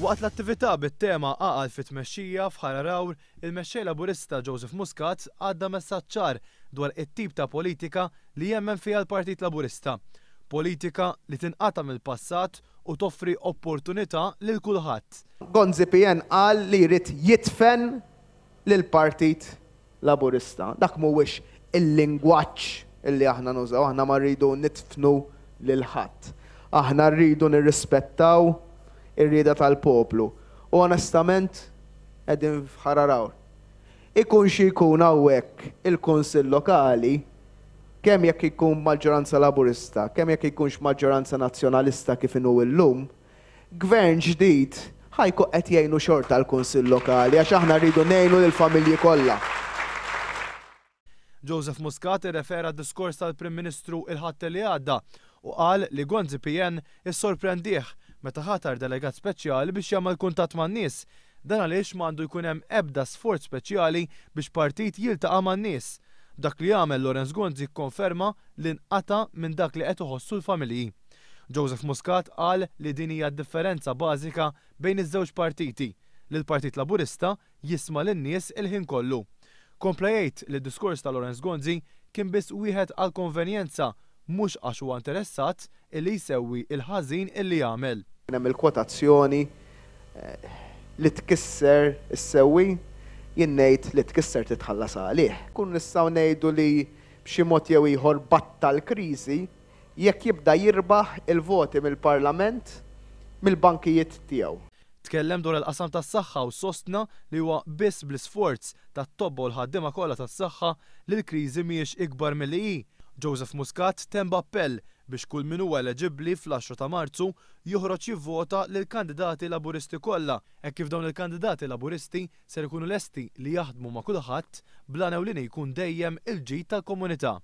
Waqt l-attività bit-tema Għaqal fit-Tmexxija f'Ħal Għargħur, il-Mexxej Laburista Joseph Muscat għadda messaġġ ċar dwar it-tip ta' politika li jemmen fiha l-Partit Laburista. Politika li tinqata' mill-passat u toffri opportunità lil kulħadd. Gonzi PN qal li jrid jidfen lill-Partit Laburista. Dak mhuwiex il-lingwaġġ li aħna nużaw, aħna ma rridu nidfnu lil ħadd. Aħna rridu nirrispettaw ir-rieda tal-poplu. U onestament qegħdin f'Ħal Għargħur. Ikun xi jkun hawnhekk il-Kunsill Lokali, kemm jekk ikun maġġoranza Laburista, kemm jekk ikunx maġġoranza Nazzjonalista kif inhu illum, Gvern ġdid ħa jkun qed jgħinu xorta l-Kunsill Lokali għax aħna rridu ngħinu lill-familji kollha. Joseph Muscat irrefera għad-diskors tal-Prim Ministru il-Ħadd li għadda u qal li Gonzi PN issorprendih meta ħatar delegat speċjali biex jagħmel kuntatt man-nies. Dan għaliex ma għandu jkun hemm ebda sforz speċjali biex partit jiltaqa' man-nies. B'dak li għamel Lawrence Gonzi kkonferma li nqata' minn dak li qed iħossu l-familji. Joseph Muscat qal li din hija d-differenza bażika bejn iż-żewġ partiti, li l-Partit Laburista jisma' lin-nies il-ħin kollu. Kompla jgħid li d-diskors ta' Lawrence Gonzi kien biss wieħed għall-konvenjenza mhux għax huwa interessat illi jsewwi l-ħażin illi għamel. Kien hemm il-kwotazzjoni li tkisser issewwi, jien ngħid li tkisser titħallas għalih. Nkunu nistgħu ngħidu li b'xi mod jew ieħor batta l-kriżi jekk jibda jirbaħ il-voti mill-Parlament mill-bankijiet tiegħu. Tkellem dwar il-qasam tas-saħħa u sostna li huwa biss bl-isforz tat-tobba u l-ħaddiema kollha tas-saħħa li l-kriżi mhijiex ikbar milli hi. Joseph Muscat temm b'appell biex kull min huwa eleġibbli fl-għaxra ta' Marzu joħroġ jivvota lill-kandidati Laburisti kollha hekk kif dawn il-kandidati Laburisti ser ikunu lesti li jaħdmu ma' kulħadd bl-għan ewlieni jkun dejjem il-ġid tal-komunità.